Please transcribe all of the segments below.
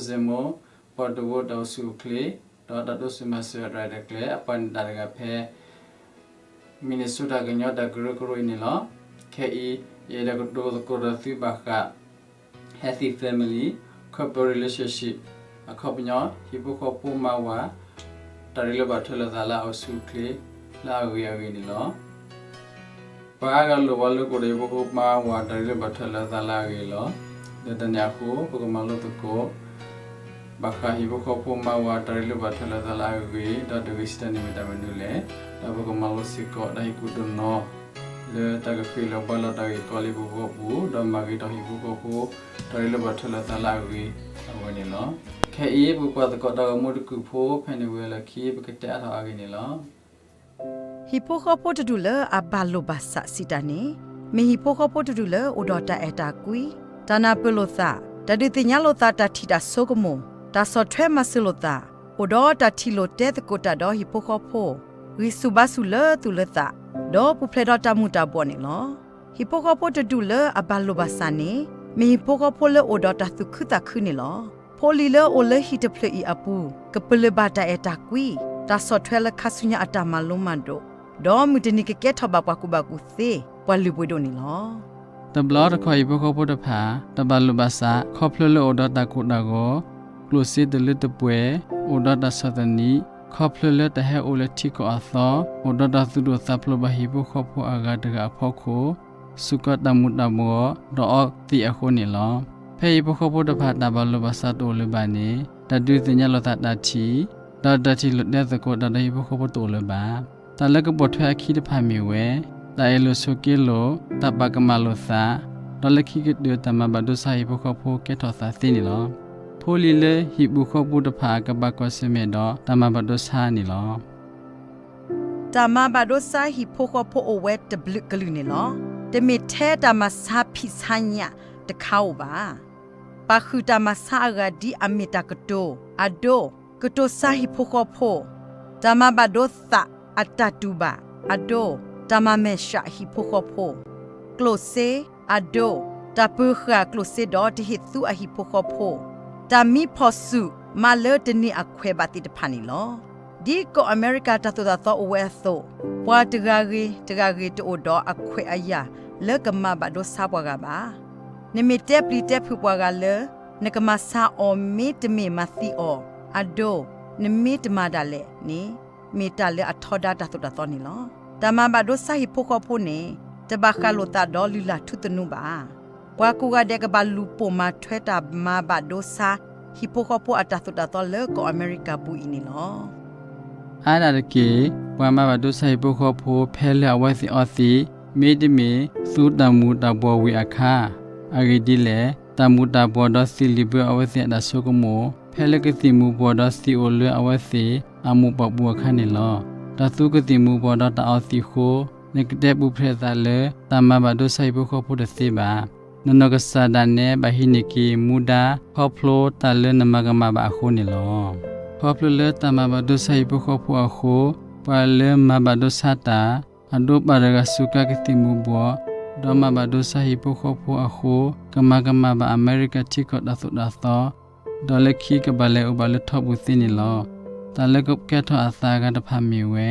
စ့ၣ်မိၣ် ပှၤတဝၢတၢ်အိၣ်ဆူၣ်အိၣ်ချ့ ဒီးတၢ်တိစၢၤမၤစၢၤအတၢ်ရဲၣ်တၢ်ကျဲၤ အပာ်န့ၢ်တၢ်တဂၤဖဲ Minnesota ကညီတၢ်ကရၢကရိအံၤန့ၣ်လီၤ. ခဲအံၤ ယအဲၣ်ဒိးကတိၤသကိးဒီးသုဘၣ်ဃး healthy family, couple relationship အခီပညီ ဟံၣ်ဖိဃီဖိမါဝၤ တၢ်ရ့လိာ်ဘၣ်ထွဲလိာ်သးလၢအအိၣ်ဆူၣ်အိၣ်ချ့ လၢအဂ့ၤအဂ့ၤန့ၣ်လီၤ. ပှၤအါဂၤလိၣ်ဘၣ်လၢကအိၣ်ဒီးဟံၣ်ဖိဃီဖိမါဝၤ တၢ်ရ့လိာ်ဘၣ်ထွဲလိာ်သးလၢအဂ့ၤလီၤ. လၢတၢ်န့ၣ်အဃိ ပကမၤလိသကိး ဘၣ်ဃးဟံၣ်ဖိဃီဖိမါဝၤ တၢ်ရ့လိာ်ဘၣ်ထွဲလိာ်သးလၢအဂ့ၤ ဒီးတဂ့ၤစံးတၢ်န့ၣ်မ့ၢ်တၢ်မနုၤလဲၣ်. ဒီးပကမၤလိစ့ၢ်ကီးတၢ်ဟ့ၣ်ကူၣ်တနီၤ လၢတၢ်ကဃ့လီၤဘှါလီၤတၢ်ဂ့ၢ်ကီလၢဟံၣ်ဖိဃီဖိပူၤ ဒီးမၤဂ့ၤထီၣ်ဟံၣ်ဖိဃီဖိ တၢ်ရ့လိာ်ဘၣ်ထွဲလိာ်သးလၢအဂ့ၤအဂီၢ်န့ၣ်လီၤ. ခဲအံၤ ပကကွၢ်သကိးတၢ်ဂီၤမူတကုာ်ဖိ ဖဲန့ၣ်ဝံၤအလီၢ်ခံ ပကတဲအါထီၣ်အဂ့ၢ်န့ၣ်လီၤ. ဟံၣ်ဖိဃီဖိတဒူၣ်လၢအဘၣ်လိာ်ဘၣ်စးစံးတၢ်န့ၣ် မ့ၢ်ဟံၣ်ဖိဃီဖိတဒူၣ်လၢအိၣ်ဒီးတၢ်အဲၣ်တၢ်ကွံ, တၢ်နၢ်ပၢၢ်လိာ်သး, တၢ်ဒုးသ့ၣ်ညါလိာ်သးတၢ်ထံၣ်တၢ်ဆိကမိၣ်, တၢ်ဆီၣ်ထွဲမၤစၢၤလိာ်သး, အိၣ်ဒီးတၢ်ထံၣ်လိာ်တဲသကိးတၢ်ဒီးဟံၣ်ဖိဃီဖိ, ဂံၢ်ဆူၣ်ဘါဆူၣ်လၢသူၣ်လၢသး, ဒီးပူၤဖျဲးဒီးတၢ်မူၤတၢ်ဘှီးန့ၣ်လီၤ. ဟံၣ်ဖိဃီဖိတဒူၣ်လၢအဘၣ်လိာ်ဘၣ်စးန့ၣ် မ့ၢ်ဟံၣ်ဖိဃီဖိလၢအိၣ်ဒီးတၢ်သူၣ်ခုသးခုန့ၣ်လီၤ. ဖိလံၤလၢအိၣ်လၢဟံၣ်တဖျၢၣ်အံၤအပူၤ ကပလၢၢ်ဘၣ်တၢ်အဲၣ်တၢ်ကွံ, တၢ်ဆီၣ်ထွဲလၢခါဆူညါအတၢ်မၤလိမၤဒိး, ဒီးမုၢ်တနံၤကကဲထီၣ်ဘၣ်ပှၤကူၣ်ဘၣ်ကူၣ်သ့ ပှၤလုၢ်ပှ့ၤဒိၣ်န့ၣ်လီၤ. တဘျီတခီၣ်ဟံၣ်ဖိဃီဖိတဖၣ် တဘၣ်လိာ်ဘၣ်စး ခီဖျိလၢအိၣ်ဒီးတၢ်ကိၢ်တၢ်ဂီၤ, ကျိၣ်စ့တလၢတပှဲၤ, အိၣ်ဒီးတၢ်ဆီၣ်သနံး, ခီဖျိလၢတၢ်ဟဲအိၣ်လၢထံကီၢ်အသီ, အိၣ်ဒီးတၢ်သူၣ်ဒိၣ်သးဖျိးဘၣ်ဟံၣ်ဖိဃီဖိအဂၤတဂၤအဖီခိၣ်, စ့ၢ်ကီးတၢ်မူၤတၢ်ဘှီး ဒီးအီသံးအဃိန့ၣ်လီၤ. ဖဲဟံၣ်ဖိဃီဖိတဖၣ်တၢ်ဘၣ်လိာ်ဘၣ်စးတအိၣ်လၢၤဘၣ်န့ၣ် တၢ်ဒုးသ့ၣ်ညါလိာ်သးတၢ်ထံၣ်, ဒီးတၢ်ထံၣ်လိာ်တဲသကိးတၢ်ဒီးဟံၣ်ဖိဃီဖိတအိၣ်လၢၤဘၣ်. တၢ်လၢကပိာ်ထွဲအခံတဖၣ်မ့ၢ်ဝဲ တၢ်အဲၣ်လိာ်ဆိးက့လိာ်, တၢ်ပာ်ကမၣ်လိာ်သး, ဒီးလၢခံကတၢၢ်တၢ်မၤဘၣ်ဒိဆါဟံၣ်ဖိဃီဖိကဲထီၣ်သးသ့န့ၣ်လီၤ. ဖိလံၤလၢဟံၣ်ပူၤဃီပူၤတဖၣ်ကဘၣ်ကွၢ်ဆၢၣ်မဲာ်ဒီးတၢ်မၤဘၣ်ဒိဆါန့ၣ်လီၤ. တၢ်မၤဘၣ်ဒိဆါဟံၣ်ဖိဃီဖိအိၣ်ဝဲတဘျုးကလုာ်န့ၣ်လီၤ. တမ့ၢ်ထဲတၢ်မၤဆါဖံးဆါညၣ်တခါဧိၤဘၣ်. ပာ်ဃုာ်တၢ်မၤဆါအဂၤဒ်အမ့ၢ်တၢ်ကတိၤ, အဒိ, ကတိၤဆါဟံၣ်ဖိဃီဖိ, တၢ်မၤဘၣ်ဒိသးအတၢ်တူၢ်ဘၣ်, အဒိ, တၢ်မၤမဲာ်ဆှးဟံၣ်ဖိဃီဖိ, ကျိၣ်စ့, အဒိ, တၢ်ပၢၤဃာ်ကျိၣ်စ့ဒီးတဟ့ၣ်သူအဟံၣ်ဖိဃီဖိ, တၢ်မံဖီၣ်ဆူၣ်မၤလၢတန့ၢ်အခွဲးဘၣ်သ့ၣ်တဖၣ်န့ၣ်လီၤ. ဒ်ကီၢ်အမဲရကၤတၢ်သိၣ်တၢ်သီအိၣ်ဝဲအသိး, ပှၤတဂၤဂ့ၤတဂၤဂ့ၤတအိၣ်ဒီးအခွဲးအယာ်လၢကမၤဘၣ်ဒိဆါပှၤဂၤဘၣ်. နမ့ၢ်တဲပျံၤတဲဖုးပှၤဂၤလၢ နကမၤဆါအီၤမ့တမ့ၢ်မၤသံအီၤ, အဒိ, နမ့ၢ်တမၤဒၣ်လဲာ်န့ၣ် မ့ၢ်တၢ်လၢအထီဒါတၢ်သိၣ်တၢ်သီန့ၣ်လီၤ. တၢ်မၤဘၣ်ဒိဆါဟံၣ်ဖိဃီဖိန့ၣ် တဘၣ်ဃးလိာ်သးဒီးလုၢ်လၢ်ထူသနူဘၣ်. ပှၤကိးဂၤဒဲးကဘၣ်လူၤပိာ်မၤထွဲတၢ်မၤဘၣ်ဒိဆါ ဟံၣ်ဖိဃီဖိအတၢ်သိၣ်တၢ်သီလၢကီၢ်အမဲရကၤပူၤအံၤန့ၣ်လီၤ. အါဒၣ်တက့ၢ်, ပှၤမၤဘၣ်ဒိဆါဟံၣ်ဖိဃီဖိဖဲလၢအဝဲသ့ၣ်အီသံး, မ့တမ့ၢ်သူတၢ်မူၤတၢ်ဘှီးဝံၤအခါ, အဂ့ၢ်ဒ်လဲၣ်, တၢ်မူၤတၢ်ဘှီးဒီးသံးလံာ်ဘၢအဝဲသ့ၣ်အတၢ်ဆိကမိၣ်, ဖဲလၢကသံၣ်မူၤဘှီးဒီးသံးအိၣ်လၢအဝဲသ့ၣ်အမိၢ်ပှၢ်ပူၤအခါန့ၣ်လီၤ. တၢ်သူကသံၣ်မူၤဘှီးဒီးတၢ်အီသံးအဃိ, နကတဲပူၤဖျဲးသးလၢတၢ်မၤဘၣ်ဒိဆါဟံၣ်ဖိဃီဖိတသ့ဘၣ်. နနီၢ်ကစၢ်ဒၣ်နဲဘၣ်ဟံးန့ၢ်က့ၤမူဒါ ခီဖျိတၢ်လၢနမၤကမၣ်ဘၣ်အဃိန့ၣ်လီၤ. ခီဖျိလၢတၢ်မၤဘၣ်ဒိဆါဟံၣ်ဖိဃီဖိအဃိ, ပှၤလၢမၤဘၣ်ဒိဆါတၢ်, အဒိပာ်တဂၤစူးကါကသံၣ်မူၤဘှီး, ဒီးမၤဘၣ်ဒိဆါဟံၣ်ဖိဃီဖိအဃိ, ကမၤကမၣ်ဘၣ်အမဲရကၤထံကီၢ်တၢ်သိၣ်တၢ်သီ, ဒီးလၢခံကဘၣ်လဲၤအိၣ်ဘၣ်လၢထီပူၤသ့န့ၣ်လီၤ. တၢ်လၢကကဲထီၣ်အသးအဂၤတဖၣ်မ့ၢ်ဝဲ,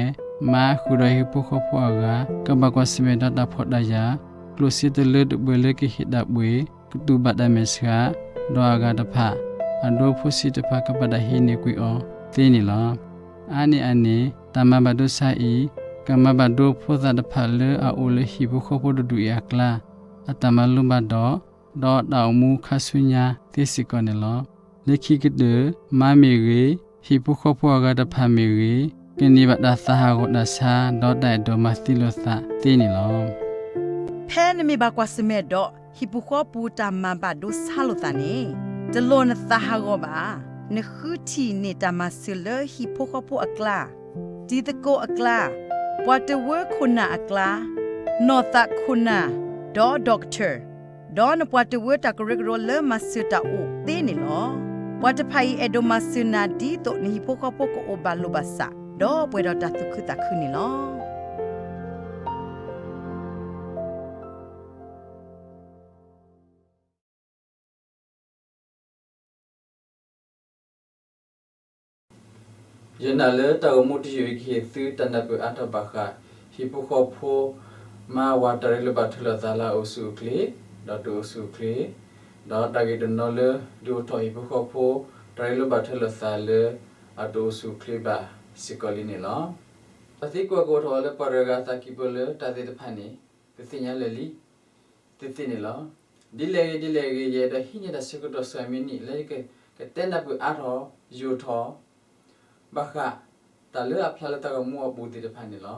မါဃုာ်ဒီးဟံၣ်ဖိဃီဖိအဂၤ ကဘၣ်ကွၢ်ဆၢၣ်မဲာ်ဒီးတၢ်ဖှီၣ်တၢ်ယာ်, ကျိၣ်စ့တလၢတပှဲၤလၢကဟ့ၣ်တၢ်ပှ့ၤ, ကတူၢ်ဘၣ်တၢ်မဲာ်ဆှး, ဒီးအဂၤတဖၣ် အဒိဖိဆံးတဖၣ်ကဘၣ်တၢ်ဟံးန့ၢ်ကွံာ်အီၤသ့န့ၣ်လီၤ. အါန့ၢ်အန့ၣ် တၢ်မၤဘၣ်ဒိဆါအံၤ ကမၤဘၣ်ဒိဖိသၣ်တဖၣ်လၢအအိၣ်လၢဟံၣ်ဖိဃီဖိတဒူၣ်အံၤအကျါ, အတၢ်မၤလိမၤဒိး, ဒီးတၢ်အိၣ်မူခါဆူညါသ့စ့ၢ်ကီးန့ၣ်လီၤ. လၢခံကတၢၢ် မါမ့ၢ်ဂ့ၤ, ဟံၣ်ဖိဃီဖိအဂၤတဖၣ်မ့ၢ်ဂ့ၤ, ကန့ၢ်ဘၣ်တၢ်သးဟးဂီၤတၢ်ဆါ ဒီးတၢ်အဲၣ်ဒိးမၤသံလိာ်သးသ့န့ၣ်လီၤ. ဖဲနမ့ၢ်ဘၣ်ကွၢ်ဆၢၣ်မဲာ်ဒီးဟံၣ်ပူၤဃီပူၤတၢ်မၤဘၣ်ဒိဆါလိာ်သးန့ၣ်, တလိၣ်နသးဟးဂီၤဘၣ်. နဃုထံၣ်န့ၢ်တၢ်မၤစၢၤလၢဟံၣ်ဖိဃီဖိအကျါ, တံၤသကိးအကျါ, ပှၤတဝၢခိၣ်နၢ်အကျါ, နီၢ်သးခိၣ်နၢ်, ဒီး doctor, ဒီးနပှၤတဝၢတၢ်ကရၢကရိလၢမၤစၢၤတၢ်အိၣ်သ့န့ၣ်လီၤ. ပှၤတဖၣ်အံၤအဲၣ်ဒိးမၤစၢၤနၤဒ်သိးနဟံၣ်ဖိဃီဖိကအိၣ်ဘၣ်လိာ်ဘၣ်စး, ဒီးပှဲၤဒီးတၢ်သူၣ်ခုသးခုန့ၣ်လီၤ. ယနာ်လၢတၢ်ဂီၤမူတယုၢ်အံၤကဟ့ၣ်သုတၢ်နၢ်ပၢၢ်အါထီၣ်ဘၣ်ဃး ဟံၣ်ဖိဃီဖိ မါဝၤတၢ်ရ့လိာ်ဘၣ်ထွဲလိာ်သးလၢအအိၣ်ဆူၣ်အိၣ်ချ့ ဒီးတအိၣ်ဆူၣ်အိၣ်ချ့, ဒီးတၢ်ဂ့ၢ်တနီၤလၢ ဒုးအိၣ်ထီၣ်ဟံၣ်ဖိဃီဖိ တၢ်ရ့လိာ်ဘၣ်ထွဲလိာ်သးလၢ အတအိၣ်ဆူၣ်အိၣ်ချ့ဘၣ်စ့ၢ်ကီးလံန့ၣ်လီၤ. တၢ်သံကွၢ်ကအိၣ်ထီၣ်အီၤလၢပှၤတဂၤဂၤအသးကံၢ်ပူၤလၢတၢ်သ့ၣ်တဖၣ်န့ၣ် ပသ့ၣ်ညါလၢာ်လံ သ့သ့န့ၣ်လီၤ. ဒ်လဲၣ်ဂ့ၤဒ်လဲၣ်ဂ့ၤ ယအဲၣ်ဒိးဟံးန့ၢ်တၢ်ဆၢကတီၢ်စှၤမံးနံး လၢယကတဲနၢ်ပၢၢ်အါထီၣ်ယိာ်ထီၣ် ဘၣ်ဃး တၢ်လၢအဖျါလၢတၢ်ဂီၤမူအပူၤသ့ၣ်တဖၣ်န့ၣ်လီၤ.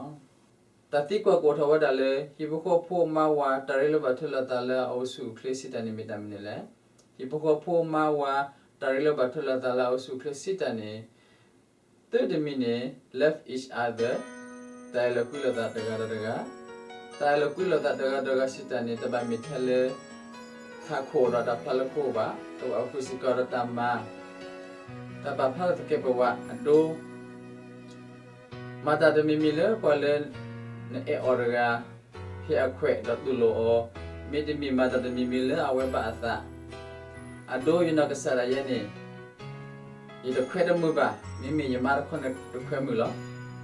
တၢ်သံကွၢ်ကအိၣ်ထီၣ်ဝဲဒၣ်လၢ ဟံၣ်ဖိဃီဖိမါဝၤ တၢ်ရ့လိာ်ဘၣ်ထွဲလိာ်သးလၢအအိၣ်ဆူၣ်အိၣ်ချ့စံးတၢ်န့ၣ်မ့ၢ်တၢ်မနုၤလဲၣ်. ဟံၣ်ဖိဃီဖိမါဝၤ တၢ်ရ့လိာ်ဘၣ်ထွဲလိာ်သးလၢအအိၣ်ဆူၣ်အိၣ်ချ့စံးတၢ်န့ၣ် သၢတမံၤန့ၣ် love each other တၢ်အဲၣ်လီၤကွံလိာ်သးတဂၤဒီးတဂၤ, တၢ်အဲၣ်လီၤကွံလိာ်သးတဂၤဒီးတဂၤစံးတၢ်န့ၣ် တဘၣ်မ့ၢ်ထဲလၢ ထးခိၣ်ဒီးတၢ်ဖျါလၢခိၣ်ဘၣ်, တအိၣ်ဃုာ်စ့ၢ်ကီးဒီးတၢ်မၤ တၢ်ပာ်ဖျါထီၣ်သကဲးပဝးအဒိ မၤတၢ်တမံၤမံၤလၢပှၤလၢ နအဲၣ်အီၤတဂၤ ဟ့ၣ်အခွဲးဒီးတူၢ်လိာ်အီၤ, မ့တမ့ၢ်မၤတၢ်တမံၤမံၤလၢအဝဲဘၣ်အသး အဒိ ယနီၢ်ကစၢ်ဒၣ်ယဲန့ၣ် ယတခွဲးတမုာ်ဘၣ်, မ့မ့ၢ်ယမါတခီန့ၣ်တခွဲးမုာ်လီၤ.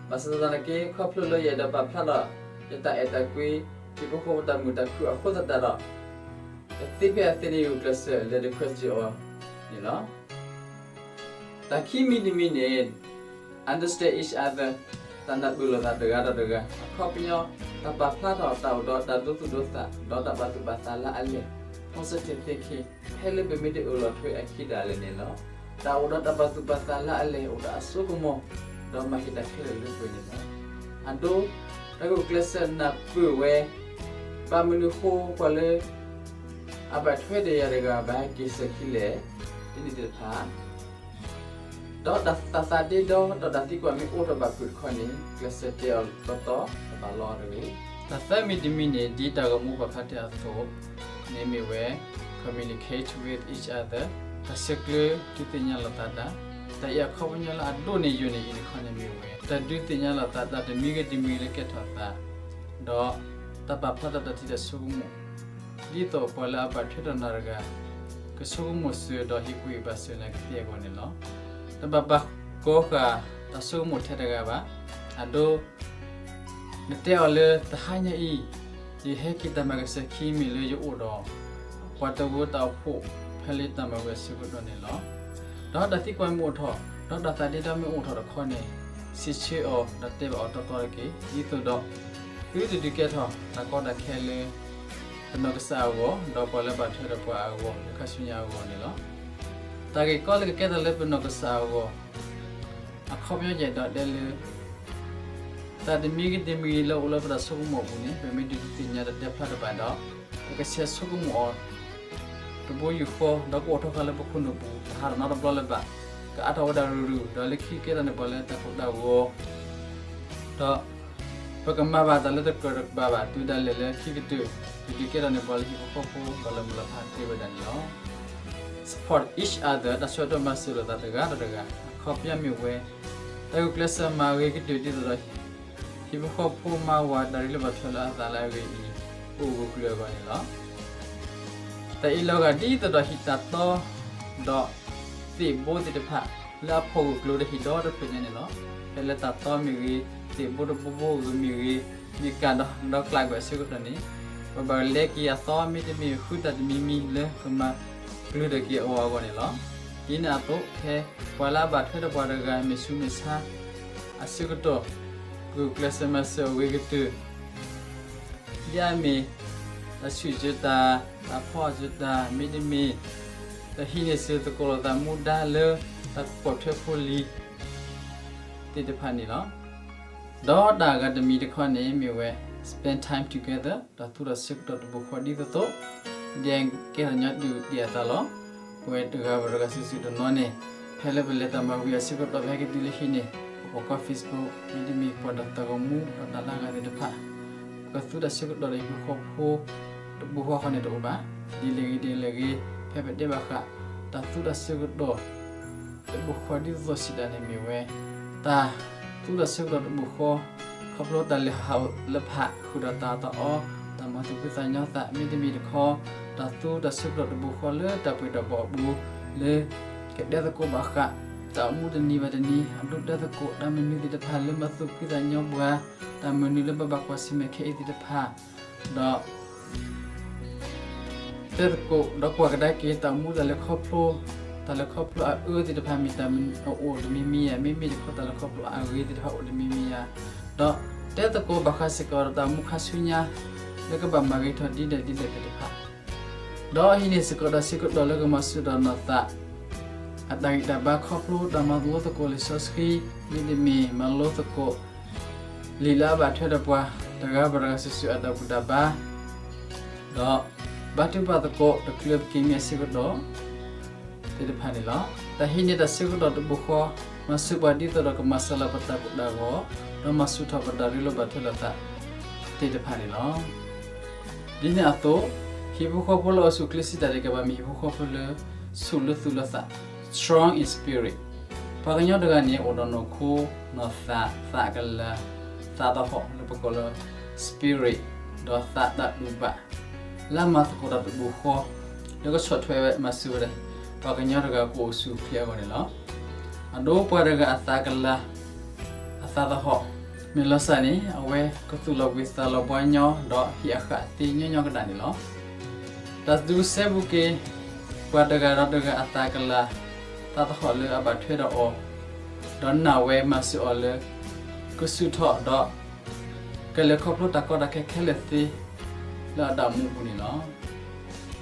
ဘၣ်ဆၣ်သနာ်က့ ခီဖျိလၢယအဲၣ်ဒိးပာ်ဖျါထီၣ် ယတၢ်အဲၣ်တၢ်ကွံ ဟံၣ်ဖိဃီဖိတၢ်မုာ်တၢ်ခုၣ်အဃိသတးဒီး တသ့ဖဲအသ့န့ၣ် ယဂုာ်ကျဲးစၢးလဲၤတခွဲးစ့ၢ်အီၤန့ၣ်လီၤ. တၢ်ခံမံၤတမံၤန့ၣ် understand each other တၢ်နၢ်ပၢၢ်လိာ်သးတဂၤဒီးတဂၤ အခီပညီ တၢ်ပာ်ဖျါထီၣ်တၢ်အိၣ်ဒီးတၢ်ဒိသူၣ်ဒိသး ဒီးတၢ်ပာ်သူၣ်ပာ်သးလၢအလဲၢ် positive thinking ဖဲလၢပမ့ၢ်တအၢၣ်လီၤထွဲအခံဒၣ်လဲာ်န့ၣ်လီၤ. တၢ်အိၣ်ဒီးတၢ်ပာ်သူၣ်ပာ်သးလၢအလဲၢ်အိၣ်ဒီးအစိကမီၤ ဒီးမၤဟ့ၣ်တၢ်ခဲလၢာ်လၢပှဲၤန့ၣ်လီၤ. အဒိ တၢ်ဂုာ်ကျဲးစၢးနၢ်ပၢၢ်ဝဲ ဘၣ်မနုၤဃိပှၤလၢ အဘၣ်ထွဲဒီးယၤတဂၤဘၣ်ဟဲက့ၤစၢၤခံလဲၣ် ဒ်န့ၣ်သ့ၣ်တဖၣ် ဒီးတၢ်သးသးဒ့ဒီ ဒီးတၢ်သံကွၢ်မ့ၢ်အိၣ်ထီၣ်ဘၣ်ဖုးတခီန့ၣ် ကျဲးစၢးတဲအီၤတီတီ တဘၣ်လီအီၤတဂ့ၤ. တၢ်သၢမံၤတမံၤန့ၣ် ဒ်တၢ်ဂီၤမူပာ်ဖျါတ့ၢ်အသိးန့ၣ်မ့ၢ်ဝဲ communicate with each other တၢ်ဆဲးကျၢဒုးသ့ၣ်ညါလိာ်သးတၢ်, တၢ်အံၤအခီပညီလၢအဒိၣ်န့ၢ်ယိာ်န့ၢ်အံၤတခီန့ၣ်မ့ၢ်ဝဲ တၢ်ဒုးသ့ၣ်ညါလိာ်သးတၢ်တမံၤဂ့ၤတမံၤဂ့ၤလၢကဲထီၣ်သး ဒီးတၢ်ပာ်ဖျါထီၣ်တၢ်ထံၣ်တၢ်ဆိကမိၣ် ဒ်သိးပှၤလၢအဘၣ်ထွဲဒီးနၤတဂၤ ကဆိကမိၣ်စၢၤဒီးဟ့ၣ်ကူၣ်ဟ့ၣ်ဘၣ်စၢၤနၤကသ့အဂီၢ်န့ၣ်လီၤ. တဘၣ်ပာ်ကီဃာ်တၢ်ဆိကမိၣ်ထဲတဂၤဘၣ်. အဒိ နတဲအီၤလၢတဟါညါအံၤ ယဟဲက့ၤတၢ်မၤကစၢၢ်ခံမ့ၢ်လၢယအိၣ်ဒီး ပှၤတဝၢတၢ်အိၣ်ဖှိၣ်ဖဲလၢတၢ်မၤဝံၤအဆၢကတီၢ်န့ၣ်လီၤ. ဒီးတၢ်သံကွၢ်မ့ၢ်အိၣ်ထီၣ် ဒီးတၢ်သးဒ့ဒီမ့ၢ်အိၣ်ထီၣ်တခီန့ၣ် စံးဆၢအီၤဒီးတဲဘၣ်အီၤတီတီတက့ၢ်. ဒ်သိးဒီး သုတဒုးကဲထီၣ်တၢ်ကီတၢ်ခဲလၢ ပနီၢ်ကစၢ်အဂီၢ် ဒီးပှၤလၢဘၣ်ထွဲဒီးပှၤအဂီၢ် လၢခါဆူညါအဂီၢ်န့ၣ်လီၤ. တၢ်ဂ့ၢ်ကီလၢကကဲထီၣ်လၢပနီၢ်ကစၢ်အဂီၢ် အခီပညီယအဲၣ်ဒိးတဲလၢ တၢ်တမံၤဂ့ၤတမံၤဂ့ၤလၢအိၣ်လၢပတၢ်ဆိကမိၣ်အပူၤန့ၣ် ပမ့ၢ်ဒုးသ့ၣ်ညါဒီးတဲဖျါတဘၣ်ဒီး ပကဆဲးဆိကမိၣ်အီၤ တဘိယူၢ်ဃီ ဒီးကအိၣ်ထီၣ်ဃာ်လၢပခိၣ်နူာ်ပူၤ တဟးထီၣ်နီတဘျီလၢၤဘၣ်. ကအါထီၣ်ဝဲဒၣ်ရုၢ်ရုၢ် ဒီးလၢခံကဲထီၣ်န့ၢ်ပှၤလၢတၢ်ကိၢ်တၢ်ဂီၤ ဒီး ပကမၤဘၣ်တၢ်လၢတကြၢးတဘၣ်ဘၣ် တုၤဒၣ်လဲာ်လၢခံကတၢၢ် ပဒုးကဲထီၣ်န့ၢ်ပှၤလၢဟံၣ်ဖိဃီဖိ ဒီးလၢမုၢ်လၢ်ဖးတ့ၢ်ဝဲဒၣ်န့ၣ်လီၤ. Support each other တၢ်ဆၢကတီၢ်မၤစၢၤလိာ်သးတဂၤဒီးတဂၤ အခီပညီမ့ၢ်ဝဲ တၢ်ဂုာ်ကျဲးစၢးမၤဂ့ၤကတၢၢ်ဒ်သိးဒီး ဟံၣ်ဖိဃီဖိမါဝၤတၢ်ရ့လိာ်ဘၣ်ထွဲလိာ်အသးလၢအဂ့ၤအံၤ အိၣ်ဂၢၢ်ကျၢၤအဂီၢ်န့ၣ်လီၤ. တၢ်အံၤလီၤဂာ်ဒ်သိးဒီးဟံၣ်တၢ်သီ ဒီး သ့ၣ်ဘိသ့ၣ်တဖၣ် လၢအဖီၣ်ဂၢၢ်ကျၢၤဒီးဟံၣ်ဒီတဖျၢၣ်ညါန့ၣ်လီၤ. ဖဲလၢတၢ်သီမ့ၢ်ဂ့ၤ သ့ၣ်ဘိတဘိဘိဂ့ၤမ့ၢ်ဂ့ၤ မ့ၢ်ကၢ်ဒီးဒီကျးကွံာ်အဆၢကတီၢ်န့ၣ် ပဘၣ်လဲၤက့ၤအသီမ့တမ့ၢ်ဃုတၢ်တမံၤမံၤလၢကမၤကျၢၤဒီးက့ၤအီၤအဂီၢ်န့ၣ်လီၤ. ဒ်န့ၣ်အသိး ဖဲပှၤလၢအဘၣ်ထွဲဒီးပှၤတဂၤမ့ၢ်ဆူးမ့ၢ်ဆါ အဆၢကတီၢ် ဂုာ်ကျဲးစၢးမၤစၢၤအဂ့ၤကတၢၢ် ဒ်အမ့ၢ် တၢ်ဆူၣ်စၢၤတၢ်, တၢ်ဖီၣ်စၢၤတၢ်, မ့တမ့ၢ် တၢ်ဟံးန့ၢ်စၢၤသကိးလိာ်သးမူဒါလၢ တၢ်ကွၢ်ထွဲဖိလံၤသ့ၣ်တဖၣ်န့ၣ်လီၤ. ဒီးတၢ်အဂၤတမံၤတခီန့ၣ်မ့ၢ်ဝဲ spend time together တၢ်သူတၢ်ဆၢကတီၢ်တဘိဃီဒ်သိးသိး ဒ်ကဲထီၣ်ညီဒုၣ်ဒံးအသးလီၤ. ပဝဲတဂၤဘၣ်တဂၤစုာ်စုာ်တနီၤန့ၣ် ဖဲလၢပလဲၤတၢ်မၤဝံၤအဆၢကတီၢ် ပဟဲက့ၤတုၤလၢဟံၣ်န့ၣ် ပကွၢ်ကီ Facebook မ့တမ့ၢ် ပှၤဒီးတၢ်ဂီၤမူ ဒီးတၢ်လၢအဂၤသ့ၣ်တဖၣ် ပကသူတၢ်ဆၢကတီၢ်ဒီးဟံၣ်ဖိဃီဖိ တဘိဃီဃီန့ၣ်တအိၣ်ဘၣ်. ဒ်လဲၣ်ဂ့ၤဒ်လဲၣ်ဂ့ၤ ဖဲပတဲဘၣ်ဃး တၢ်သူတၢ်ဆၢကတီၢ် တဘိဃီဒ်သိးသိးစံးတၢ်န့ၣ်မ့ၢ်ဝဲ တၢ်သူတၢ်ဆၢကတီၢ်တဘိဃီ ခီဖျိတၢ်လဲၤဟးလၢဖးဃုာ်ဒီးတၢ်အီၣ်တၢ်အီ တၢ်မၤသူၣ်ဖှံသးညီသး မ့တမ့ၢ်တခီ တၢ်သူတၢ်ဆၢကတီၢ်တဘိဃီလၢတၢ်ပှဲၤတၢ်ဘီအပူၤ လၢကတဲသကိးဘၣ်ဃး တၢ်အိၣ်မူတနံၤဘၣ်တနံၤ အဒိတဲသကိးတၢ်မနုၤသ့ၣ်တဖၣ်လၢမၤသူၣ်ဖှံသးညီပှၤ, တၢ်မနုၤလၢဘၣ်ဘၣ်ကွၢ်ဆၢၣ်မဲာ်ခဲအံၤသ့ၣ်တဖၣ်, ဒီး တဲသကိးဒီးကွၢ်ကဒါက့ၤတၢ်အိၣ်မူတၢ်လဲၤခီဖျိ, တၢ်လဲၤခီဖျိအအၢသ့ၣ်တဖၣ်မ့ၢ်တၢ်အိၣ်တမံၤမံၤဧါ, မ့မ့ၢ်တခီတၢ်လဲၤခီဖျိအဂ့ၤသ့ၣ်တဖၣ်အိၣ်တမံၤမံၤဧါ, ဒီးတဲသကိးဘၣ်ဃးစ့ၢ်ကီးဒီးတၢ်အိၣ်မူခါဆူညါ လၢကဘၣ်မၤဂ့ၤထီၣ်ဒ်လဲၣ်ဒ်လဲၣ်သ့ၣ်တဖၣ်, ဒီးဟံးန့ၢ်စ့ၢ်ကီးတၢ်ဆၢကတီၢ်လၢကမၤဆူၣ်ထီၣ်နီၢ်သး အတၢ်ဂံၢ်တၢ်ဘါခီဖျိတၢ်မၤလိသကိးလံာ်စီဆှံ, မ့တမ့ၢ်မၤလိသကိး လံာ်လၢအဘၣ်ထွဲဒီးပှၤတဂၤဘၣ်တဂၤစုာ်စုာ်အတၢ်ဘူၣ်တၢ်ဘါ, ဒီးဘါထုကဖၣ်သကိးတချုးပက့ၤမံအဆၢကတီၢ်သ့ၣ်တဖၣ်န့ၣ်လီၤ. တၢ်ဟံးန့ၢ်တၢ်ဆၢကတီၢ်တဘျီဃီ မၤစၢၤပှၤဒ်သိးဒီးကမၤစၢၤလၢပတၢ်ကိၢ်တၢ်ဂီၤ, ဒီးမၤဆူၣ်ထီၣ်ပတၢ်ရ့လိာ်ဘၣ်ထွဲလိာ်သးသ့ၣ်တဖၣ်န့ၣ်လီၤ. ဒ်န့ၣ်အသိး ဟံၣ်ဖိဃီဖိလၢအိၣ်ဆူၣ်အိၣ်ချ့စံးတၢ်န့ၣ် ကဘၣ်မ့ၢ်ဟံၣ်ဖိဃီဖိလၢ ဆူၣ်လၢသူၣ်လၢသး strong in spirit. ပှၤကညီတဂၤန့ၣ် အိၣ်ဒီးနီၢ်ခိ, နီၢ်သး, သးကလၤ, သးသဟီၣ်လၢပကိးလၢ spirit, ဒီးသးတၢ်တူၢ်ဘၣ် လၢအမၤသကိးတၢ်တဘျီဃီ လၢကဆီၣ်ထွဲဝဲမၤစၢၤဝဲဒၣ် ပှၤကညီတဂၤကအိၣ်ဆူၣ်အိၣ်ချ့အဂီၢ်န့ၣ်လီၤ. အဒိပှၤတဂၤအသးကလၤ အသးသဟီၣ် မ့ၢ်လီၤစၢ်န့ၣ် အဝဲကသူၣ်လီၤဘှံးသးလီၤဘှါညီ ဒီးဟ့ၣ်အဃၣ်သ့ညီညီကဒၣ်န့ၣ်လီၤ. တၢ်စံးဘျုးစဲဘူးက့ၤ ပှၤတဂၤဒီးတဂၤအသးကလၤ သးသဟီၣ်လၢအဘၣ်ထွဲဒီးအီၤ, ဒီးနာ်ဝဲမၤစၢၤအီၤလၢ ကဆူၣ်ထီၣ်ဒီး ကလဲၤခီဖျိတၢ်ကီတၢ်ခဲခဲလၢာ်သ့ လၢအတၢ်အိၣ်မူအပူၤန့ၣ်လီၤ.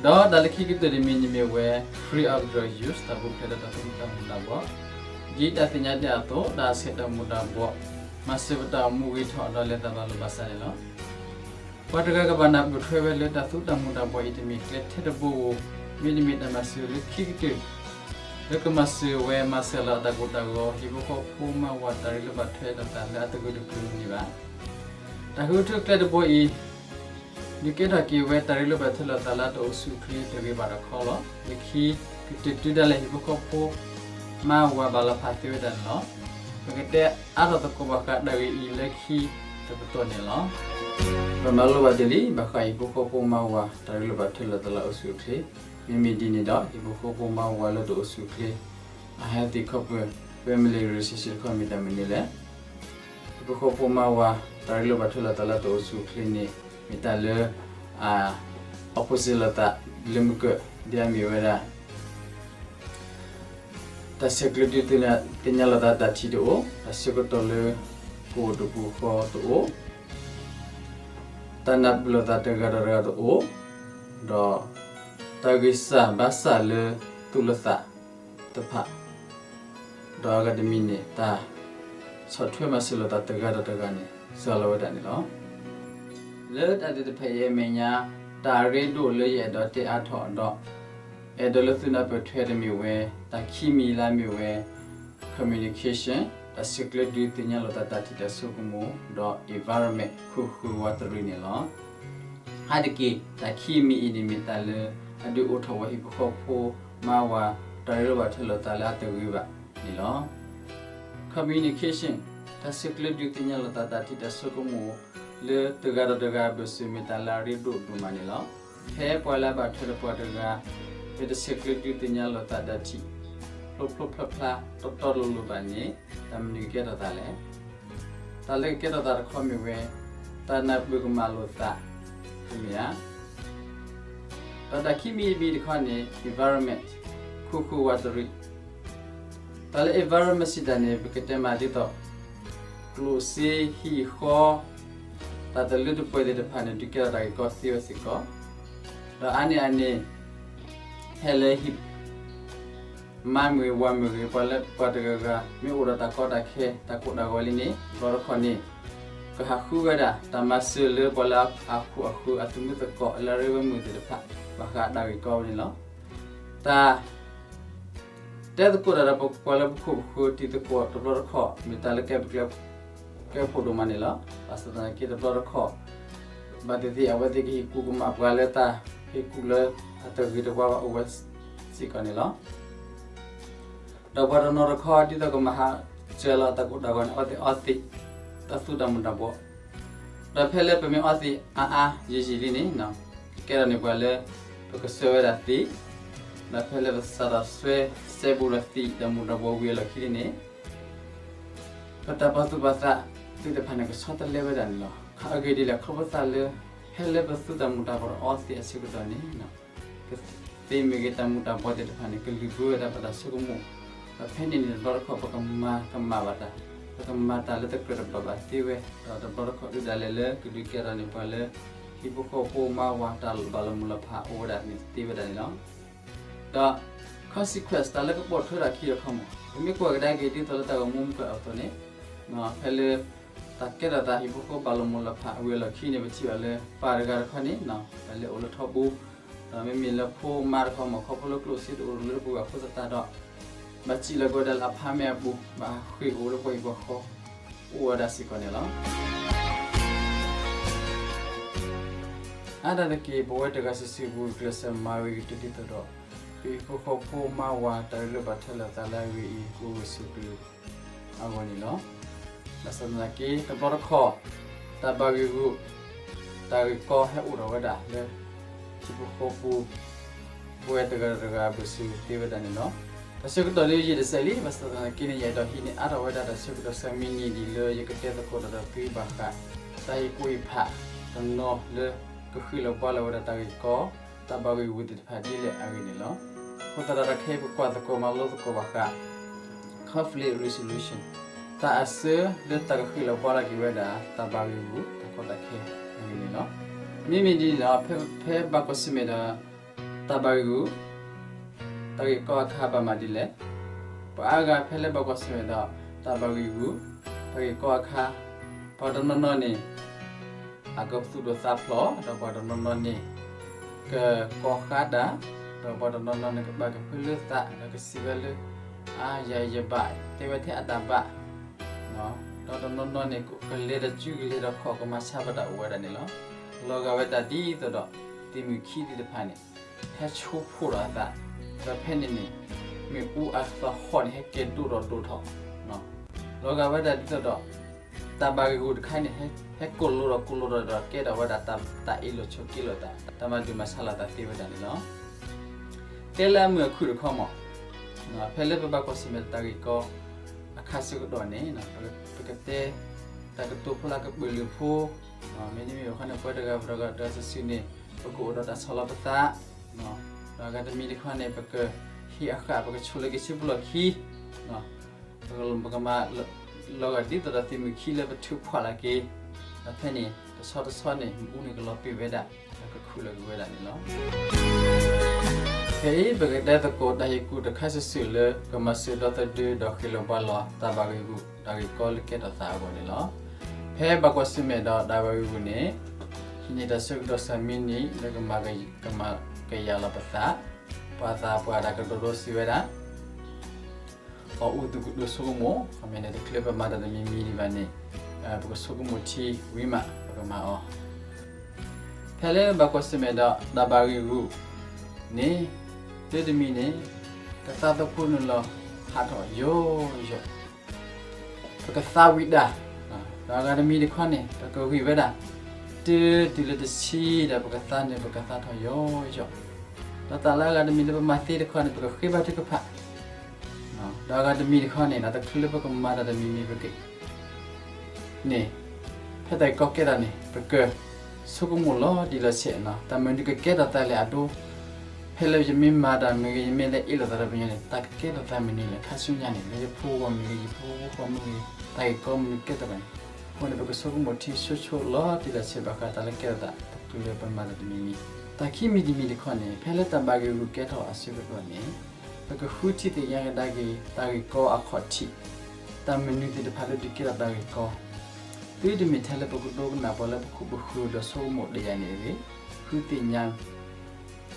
ဒီးတၢ်လၢခံကတၢၢ်တမံၤန့ၣ်မ့ၢ်ဝဲ free of drug use တၢ်ပူၤဖျဲးဒီးတၢ်သူၣ်မူတၢ်မူၤတၢ်ဘှီး, ဒ်တၢ်သ့ၣ်ညါတ့ၢ်အသိး တၢ်အဆဲးတၢ်မူၤတၢ်ဘှီး မၤစၢၤပတၢ်အိၣ်မူဂ့ၤထီၣ်ဒီးလဲၤသးဘၣ်လိာ်ဘၣ်စးန့ၣ်လီၤ. ပှၤတဂၤကဘၣ်နၢ်ပၢၢ်ထွဲဝဲလၢတၢ်သူတၢ်မူၤတၢ်ဘှီးအံၤတမ့ၢ်ကျဲထဲတဘိဧိၤ, မ့တမ့ၢ်တၢ်မၤစၢၤလၢခံကတၢၢ် လၢကမၤစၢၤဝဲမၤစၢၤလီၤအတၢ်ကိၢ်တၢ်ဂီၤ ဟံၣ်ဖိဃီဖိမါဝၤတၢ်ရ့လိာ်ဘၣ်ထွဲလိာ်သးလၢအတဂ့ၤတကျိၤန့ၣ်ဘၣ်. တၢ်ဃုထၢကျဲတဘိအံၤ ဒုးကဲထီၣ်က့ၤဝဲတၢ်ရ့လိာ်ဘၣ်ထွဲလိာ်သးလၢအတအိၣ်ဆူၣ်အိၣ်ချ့တဂ့ၤဘၣ်တခီလီၤ. လၢခံကတၢၢ်တုၤဒၣ်လဲာ်ဟံၣ်ဖိဃီဖိ မါဝၤဘၣ်လီၤဖးသ့ဝဲဒၣ်န့ၣ်လီၤ. ပကတဲအါထီၣ်သကိးဘၣ်ဃးတၢ်ဂ့ၢ်အံၤလၢခံတပတီၢ်န့ၣ်လီၤ. ပမၤလိဘၣ်တ့ၢ်လံ ဘၣ်ဃးဟံၣ်ဖိဃီဖိမါဝၤ တၢ်ရ့လိာ်ဘၣ်ထွဲလိာ်သးလၢအအိၣ်ဆူၣ်အိၣ်ချ့, မ့မ့ၢ်ဒ်န့ၣ်ဒီး ဟံၣ်ဖိဃီဖိမါဝၤလၢတအိၣ်ဆူၣ်အိၣ်ချ့ အ healthy couple, family relationship တခီမ့ၢ်တၢ်မနုၤလဲၣ်. ဟံၣ်ဖိဃီဖိမါဝၤ တၢ်ရ့လိာ်ဘၣ်ထွဲလိာ်သးလၢတအိၣ်ဆူၣ်အိၣ်ချ့န့ၣ် မ့ၢ်တၢ်လၢ အ opposite လိာ်သးလၢမုၢ်ကၢၢ် ဒ်အမ့ၢ်ဝဲဒၣ် တၢ်ဆဲးကျၢဒုးသ့ၣ်ညါလိာ်သးတၢ်ထံၣ်တအိၣ်, တၢ်ဆၢကတီၢ်လၢ ကအိၣ်တပူၤဃီတအိၣ်, တၢ်နၢ်ပၢၢ်လိာ်သးတဂၤဒီးတဂၤတအိၣ်, ဒီး တၢ်ဂံၢ်စၢ်ဘါစၢ်လၢသူၣ်လၢသးတဖၣ် ဒီးအဂၤတမံၤန့ၣ် တၢ်ဆီၣ်ထွဲမၤစၢၤလိာ်သးတဂၤဒီးတဂၤန့ၣ် စှၤလီၤဝဲဒၣ်န့ၣ်လီၤ. လၢတၢ်သ့ၣ်တဖၣ်အံၤအမဲာ်ညါ တၢ်ရ့ဒိၣ်လၢယအဲၣ်ဒိးတဲအါထီၣ်ဒီး အဲၣ်ဒိးလၢသုနၢ်ပၢၢ်ထွဲတမ့ၢ်ဝဲ တၢ်ခံမံၤလၢအမ့ၢ်ဝဲ communication တၢ်ဆဲးကျၢဒုးသ့ၣ်ညါလိာ်သးတၢ်ထံၣ်တၢ်ဆိကမိၣ် ဒီး environment ခိၣ်ဃၢၤဝးတရံးန့ၣ်လီၤ. ဟါတက့ၢ် တၢ်ခံမံၤအံၤန့ၣ်မ့ၢ်တၢ်လၢ အဒုးအိၣ်ထီၣ်ဝဲဟံၣ်ဖိဃီဖိမါဝၤ တၢ်ရ့လိာ်ဘၣ်ထွဲလိာ်သးလၢအတဂ့ၤဘၣ်န့ၣ်လီၤ. Communication တၢ်ဆဲးကျၢဒုးသ့ၣ်ညါလိာ်သးတၢ်ထံၣ်တၢ်ဆိကမိၣ် လၢတဂၤဒီးတဂၤအဘၢၣ်စၢၤမ့ၢ်တၢ်လၢအရ့ဒိၣ်ဒိၣ်မးန့ၣ်လီၤ. ဖဲပှၤလၢအဘၣ်ထွဲဒီးပှၤတဂၤ မ့ၢ်တဆဲးကျၢဒုးသ့ၣ်ညါလိာ်သးတၢ်ထံၣ် ဖျိဖျိဖျါဖျါ တီတီလိၤလိၤဘၣ်န့ၣ် တၢ်မနုၤကကဲထီၣ်သးလဲၣ်. တၢ်လၢကကဲထီၣ်သးတခီမ့ၢ်ဝဲ တၢ်နၢ်ပၢၢ်ကမၣ်လိာ်သး တမ့ၢ်ဧါ. ဒီးတၢ်ခံမံၤတမံၤတခီန့ၣ် environment ခိၣ်ဃၢၤဝးတရံး တၢ်လၢ environment စံးတၢ်န့ၣ် ပကတဲမးဒ်သိး ကျိၣ်စ့ဟံၣ်ဃီ တၢ်တလၢတပှဲၤသ့ၣ်တဖၣ်န့ၣ် ဒုးကဲထီၣ်တၢ်ဂ့ၢ်ကီသ့ဝဲစ့ၢ်ကီး, ဒီးအါန့ၢ်အန့ၣ် ဟဲလၢဟံၣ် မါမ့ၢ်ဂ့ၤ ဝၤမ့ၢ်ဂ့ၤ ပှၤလၢပှၤတဂၤဂၤ မ့ၢ်အိၣ်ဒီးတၢ်ကီတၢ်ခဲ တၢ်ကိၢ်တၢ်ဂီၤလံန့ၣ် တဘျီတခီၣ်န့ၣ် ကဟးဃုဝဲဒၣ် တၢ်မၤစၢၤလၢပှၤလၢအခိၣ်အဃၢၤ အသုးမုၢ်သကိး လၢအရ့ဝဲမုာ်သ့ၣ်တဖၣ် ဘၣ်ဃးတၢ်ဂ့ၢ်ကီဝဲန့ၣ်လီၤ. တၢ် တဲသကိးတၢ်ဒီးပှၤလၢပခိၣ်ပဃၢၤ တံၤသကိးတဘျီတခီၣ် မ့ၢ်တၢ်လၢကဲပကျဲ ကဲဖှိၣ်ဒိၣ်မးန့ၣ်လီၤ. ဘၣ်ဆၣ်သနာ်က့တဘျီတခီၣ် ဘၣ်သ့ၣ်သ့ၣ် အဝဲသ့ၣ်ကဟ့ၣ်ကူၣ်ကမၣ်ပှၤလၢတၢ်ဟ့ၣ်ကူၣ်လၢအတဂ့ၤတဝါဘၣ်အိၣ်ဝဲစ့ၢ်ကီးန့ၣ်လီၤ. ဒီးပှၤတနီၤတခီ ဒ်သိးကမၤဟးစၢၤလီၤအတၢ်ကိၢ်တၢ်ဂီၤန့ၣ် အီသံးအီသံး တၢ်သူတၢ်မူၤတၢ်ဘှီး ဒီးဖဲလၢပမ့ၢ်အီသံးအါအါယံာ်ယံာ်လံန့ၣ် ကကဲထီၣ်န့ၢ်ပှၤလၢ ပကဆှၢဝဲဒၣ်သံး, ဒီးဖဲလၢပစးထီၣ်စွဲ စဲဘူးဒီးသံး ဒီးမူးဒီးဘှီးဝံၤအလီၢ်ခံန့ၣ် ပတၢ်ပာ်သူၣ်ပာ်သးသ့ၣ်တဖၣ်န့ၣ် ကဆီတလဲဝဲဒၣ်န့ၣ်လီၤ. အဂ့ၢ်ဒ်လဲၣ် ခီဖျိသးလၢ ဖဲလၢပသူတၢ်မူၤတၢ်ဘှီးအီသံးအဆၢကတီၢ်န့ၣ် ကသ့မ့ၢ်ဂ့ၤ တၢ်မူၤတၢ်ဘှီးသ့ၣ်တဖၣ်န့ၣ် ကလုၢ်ဘၢဝဲဒၣ်ပတၢ်ဆိကမိၣ်, ဒီးဖဲန့ၣ်န့ၣ် တဘျီတခီၣ် ပကမၤကမၣ်ဘၣ်တၢ်, ပကမၤတၢ်လၢတကြၢးတဘၣ်ဘၣ်သ့ဝဲ, ဒီးတဘျီတခီၣ်ဒုးဒၣ်လဲာ်လၢကဒုးကဲထီၣ်န့ၢ်ပှၤလၢ ဟံၣ်ဖိဃီဖိမါဝၤတၢ်ဘၣ်လီၤမုၢ်လီၤဖးအိၣ်ဝဲဒၣ်န့ၣ်သ့ဝဲဒၣ်န့ၣ်လီၤ. ဒီး consequence တၢ်လၢကပိာ်ထွဲထီၣ်အခံတခီမး ပမ့ၢ်ကွၢ်ကဒါက့ၤဒ်သိးလၢတၢ်ဂီၤမူမုၢ်ကၢအသိးန့ၣ် ဖဲလၢ တၢ်ကဲထီၣ်သးဟံၣ်ဖိဃီဖိဘၣ်လီၤမုၢ်လီၤဖးဝံၤအလီၢ်ခံန့ၣ် ပထံၣ်ဘၣ်လၢ ပၢ်တဂၤတခီန့ၣ် လဲၤအိၣ်လၢထီဘိ, ဒီးမ့မ့ၢ်လၢဖိမါတခီမး ခီဖျိလၢကျိၣ်စ့တအိၣ်လၢပှၤအဃိသတးဒီး ဘၣ်စံၣ်လီၤက့ၤဝဲဒၣ်လၢ apartment အပူၤ ဘၣ်ဃ့ၢ်ကအိၣ်လၢပှၤဟံၣ်ပှၤဃီ အိၣ်ဝဲဒၣ်စ့ၢ်ကီးန့ၣ်လီၤ. အါတက့ၢ် ပဝဲတဂၤစုာ်စုာ်ပူၤ ကျဲးစၢးမၤဂ့ၤကတၢၢ်ဒ်သိးဒီး ပဟံၣ်ဖိဃီဖိမါဝၤတၢ်ရ့လိာ်ဘၣ်ထွဲလိာ်သးလၢအဂ့ၤအံၤ ကအိၣ်ဂၢၢ်ဆိးကျၢၤအဂီၢ်န့ၣ်လီၤ. ဘၣ်ဆၣ်သနာ်က့ တဘျီတခီၣ် တၢ်ဘၣ်ဂံၢ်ဂူာ် တၢ်ဂ့ၢ်ကီဟဲအိၣ်ထီၣ်ဝဲဒၣ်လၢ ဟံၣ်ဖိဃီဖိ ပဝဲတဂၤတဂၤအဘၢၣ်စၢၤသ့ဝဲဒၣ်န့ၣ်လီၤ. တၢ်ဆၢကတီၢ်လၢယံာ်တစဲးလံ ဘၣ်ဆၣ်သနာ်က့န့ၣ် ယအဲၣ်ဒိးဟံးန့ၢ်အါထီၣ်ဝဲဒၣ်တၢ်ဆၢကတီၢ်ဆယ်မိနစ်ဒ်လၢယကတဲသကိးဒီးသုဘၣ်ဃး တၢ်ဟ့ၣ်ကူၣ်ဟ့ၣ်ဖး တနီၤလၢ ကဃ့ၢ်လီၤဘှါလီၤဝဲဒၣ်တၢ်ဂ့ၢ်ကီ တၢ်ဘၣ်ဂံၢ်ဂူာ်သ့ၣ်တဖၣ်ဒ်လဲၣ်အဂ့ၢ်န့ၣ်လီၤ. အဃိသတးဒီးခဲအံၤပကွၢ်သကိးမၤလိသကိးဘၣ်ဃး conflict resolution တၢ်အစၢလၢတၢ်ကဃ့ၢ်လီၤဘှါလီၤက့ၤဝဲဒၣ် တၢ်ဘၣ်ဂံၢ်ဂူာ်တၢ်ကီတၢ်ခဲအဂ့ၢ်န့ၣ်လီၤ. မ့မ့ၢ်ဒ်န့ၣ်လီၤ ဖဲဘၣ်ကွၢ်ဆၢၣ်မဲာ်ဒီး တၢ်ဘၣ်ဂံၢ်ဂူာ် တၢ်ဂ့ၢ်ကီအခါဘၣ်မၤဒ်လဲၣ်. ပှၤအါဂၤဖဲလၢဘၣ်ကွၢ်ဆၢၣ်မဲာ်ဒီး တၢ်ဘၣ်ဂံၢ်ဂူာ် တၢ်ဂ့ၢ်ကီအခါ ပှၤတနီၤနီၤန့ၣ် အကသူၣ်ဒိၣ်သးဖျိး ဒီးပှၤတနီၤနီၤန့ၣ် ကကီဃါတၢ် ဒီးပှၤတနီၤနီၤန့ၣ် ကဘၣ်ကဖၢလၢသး ဒီးကစံးဝဲလၢ အါ ယၤယဘၣ် တဲဝဲထဲအတၢ်ဘၣ် ဒီးတနီၤနီၤန့ၣ် ကလဲၤဒီးစုကလဲၤဒီးခီၣ် ကမၤဆါပတၢ်အိၣ်ဝဲဒၣ်န့ၣ်လီၤ. လီၤဂာ်ဝဲဒၣ်ဒ်သိးဒီး သ့ၣ်မုၣ်ခံသ့ၣ်တဖၣ်န့ၣ် ဟဲဆိဖှိၣ်ထီၣ်အသး ဒီးဖဲန့ၣ်န့ၣ် မ့ၣ်အူအသဟီၣ်န့ၣ် ဟဲကဲၤဒိၣ်ထီၣ်ဒိၣ်ထီၣ် လီၤဂာ်ဝဲဒၣ်ဒ်သိးဒီး တၢ်ဘၣ်ဂံၢ်ဂူာ်တခါန့ၣ် ဟဲကိၢ်လိာ်ထီၣ်ကိၢ်လိာ်ထီၣ်ဒီးကဲထီၣ်ဝဲဒၣ် တၢ်အ့ၣ်လိာ်ဆိးက့လိာ်သး တၢ်မၤဒုးမၤဆါလိာ်သးသ့ဝဲဒၣ်န့ၣ်လီၤ. တဲလၢအမုာ်အခုၣ်တခီမး ဖဲလၢပဘၣ်ကွၢ်ဆၢၣ်မဲာ်တၢ်ဂ့ၢ်ကီ အခါဆၢကတီၢ်န့ၣ် ပကတဲ တၢ်ကတိၤဖိလၢကပၢၢ်လုၢ်ဖိ မ့တမ့ၢ်ဘၣ်ခီန့ၣ် ပဝဲတဂၤတဂၤစုာ်စုာ်န့ၣ် ပကအိၣ်ဒီးတၢ်ဆီၣ်လီၤပသး ဒီးအဂၤတမံၤတခီန့ၣ် ပကဟ့ၣ်အဃၣ် ပကဆိၣ်လၢက့ၤဆံပလီၢ်ခံ ပကမၤလီၤဂာ်ဒ်သိးဒီးသ့ၣ်မုၣ်ခံလၢပထုးဖှၣ်လီၤက့ၤ ဒီးဖဲန့ၣ် တဆီတဆီန့ၣ် မ့ၣ်အူန့ၣ်ကလီၤပံာ်ဝဲဒၣ် ဒီးကခုၣ်လီၤက့ၤဝဲဒၣ်န့ၣ်လီၤ. ခဲအံၤ ပကတဲသကိးတၢ်ဟ့ၣ်ကူၣ်တခါစုာ်စုာ်လၢ ကမၤစၢၤဒီသဒၢဒီးဃ့ၢ်လီၤဘှါလီၤ တၢ်ဘၣ်ဂံၢ်ဂူာ် တၢ်ဂ့ၢ်ကီလၢကဲထီၣ်သးအဂီၢ်န့ၣ်လီၤ. ဖဲဘၣ်ကွၢ်ဆၢၣ်မဲာ်ဒီးတၢ်ဘၣ်ဂံၢ်ဂူာ်န့ၣ် ဟံးန့ၢ်တၢ်ဆၢကတီၢ်ဆယ်မိနစ် လၢကမၤကယၤလီၤပသး, ပှၤသးပှၢ်တၢ်ကတိၤဒိစံးဝဲဒၣ် အီၣ်အူသူၣ်ကဒိၣ်ဆိကမိၣ်, အမ့ၢ်န့ၣ် တချုးပမၤတၢ်တမံၤမံၤဒံးဘၣ်န့ၣ် ပကဆိကမိၣ်ထံဝံၤမး ပကမၤအီၤ. ဖဲလၢဘၣ်ကွၢ်ဆၢၣ်မဲာ်ဒီးတၢ်ဘၣ်ဂံၢ်ဂူာ်န့ၣ် သုတမံၤန့ၣ် ကသါသဖိနုာ်လီၤဟးထီၣ်ယိာ်ယိာ် ပကသါဝံၤဒၣ်, ဒီးအဂၤတမံၤတခီန့ၣ် ပကဂံၢ်ဝဲဒၣ် တုၤတုၤလၢတဆံဒီး ပကသါန့ၣ် ပကသါထီၣ်ယိာ်ယိာ်, ဒီးတၢ်လၢအဂၤတမံၤလၢပမၤသ့တခီန့ၣ် ပကဃ့ဘါထုကဖၣ်, ဒီးအဂၤတမံၤတခီန့ၣ် တချုးလၢပကမၤတၢ်တမံၤမံၤ ပက န့ၣ် ဖဲတၢ်ဂ့ၢ်ကီကဲထီၣ်န့ၣ် ပကဆိကမိၣ်လီၤတံၢ်လီၤဆဲး, တၢ်မနုၤကကဲထီၣ်သးလဲၣ်အဒိ, ဖဲလၢယမ့ၢ်မၤတၢ်မ့ၢ်ဂ့ၤ ယမ့ၢ်လဲၤအ့ၣ်လိာ်သးဒီးပညီန့ၣ် တၢ်ကကဲထီၣ်သးမနုၤလဲၣ်, ခါဆူညါန့ၣ် လၢယဖိဂီၢ်မ့ၢ်ဂ့ၤ ယဖိဃီမ့ၢ်ဂ့ၤ တၢ်ဂ့ၢ်ကီမနုၤကဲထီၣ်ဘၣ်န့ၣ်, အဃိန့ၣ် ပကဆိကမိၣ်ထံဆိဆိလီၤတံၢ်လီၤဆဲးဘၣ်ဃးတၢ်လၢကဲထီၣ်သး တချုးလၢပမၤတၢ်တမံၤမံၤ, တၢ်ခံမံၤတမံၤတခီန့ၣ် ဖဲလၢတၢ်ဘၣ်ဂံၢ်ဂူာ်ကဲထီၣ်အဆၢကတီၢ်န့ၣ် ပကဃုထံၣ်သ့ၣ်ညါကဒါက့ၤ တၢ်ဂ့ၢ်ကီအခီၣ်ထံး, တၢ်မနုၤသ့ၣ်တဖၣ်လၢဒုးကဲထီၣ်တၢ်ဂ့ၢ်ကီ, သုတမ့ၢ်ထဲလၢပကဒိကနၣ်ပှၤလၢပခိၣ်ပဃၢၤဒီးဆိကမိၣ်ဒ်ယၤန့ၣ်တဂ့ၤ, ဃုသ့ၣ်ညါ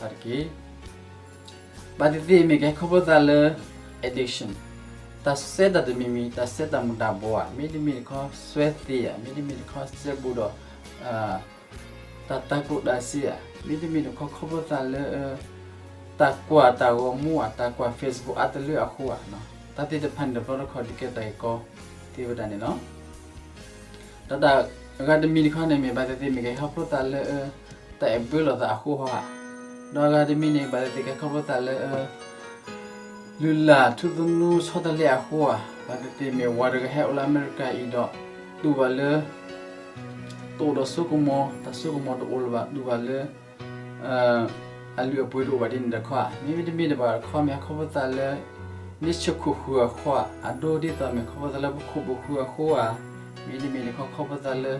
တက့ၢ်. ဘၣ်သ့ၣ်သ့ၣ်မ့ၢ်ကဟဲခီဖျိသးလၢ addiction, တၢ်စဲတၢ်တမံၤမံၤ, တၢ်စဲတၢ်မူၤတၢ်ဘှီးဧါ, မ့တမ့ၢ်တခီစွဲသ့ဧါ, မ့တမ့ၢ်တခီစဲဘူးဒီး တၢ်တၤကျိၣ်တၤစ့ဧါ, မ့တမ့ၢ်တခီခီဖျိသးလၢ တၢ်ကွၢ်တၢ်ဂီၤမူဧါ, တၢ်ကွၢ် Facebook အါတလၢအဃိဧါ, တၢ်သ့ၣ်တဖၣ်န့ၣ် တဘျီတခီၣ်ဒုးကဲတၢ်ဂ့ၢ်ကီသ့ဝဲဒၣ်န့ၣ်လီၤ. ဒီးတၢ်အဂၤတမံၤတခီန့ၣ်မ့ၢ် ဘၣ်သ့ၣ်သ့ၣ်မ့ၢ်ကဟဲခီဖျိသးလၢ တၢ်အဲၣ်ဘၢလိာ်သးအဃိဧါ, ဒီးအဂၤတမံၤန့ၣ် ဘၣ်သ့ၣ်သ့ၣ်ကဲခီဖျိသးလၢ လုၢ်လၢ်ထူသနူဆီတလဲအဃိဧါ, ဘၣ်သ့ၣ်သ့ၣ်မ့ၢ်ဝၤတဂၤဟဲအိၣ်လၢအမဲရကၤအံၤဒီး တူၢ်ဘၣ်လၢ တအိၣ်ဒီးစိကမီၤ, တၢ်စိကမီၤတအိၣ်လၢၤဘၣ်, တူၢ်ဘၣ်လၢ အလုၢ်အပှ့ၤတအိၣ်ဘၣ်ဒ်န့ၣ်တခီဧါ, မ့မ့ၢ်တမ့ၢ်တဘၣ်တခီ မ့ၢ်ဟဲခီဖျိသးလၢ န့ဆၢၣ်ခိၣ်ဃုာ်အဃိဧါ, အဒိဒ်သိးမ့ၢ်ခီဖျိသးလၢပခိၣ်ပဃုာ်အဃိဧါ, မ့တမ့ၢ်တခီ ခီဖျိသးလၢ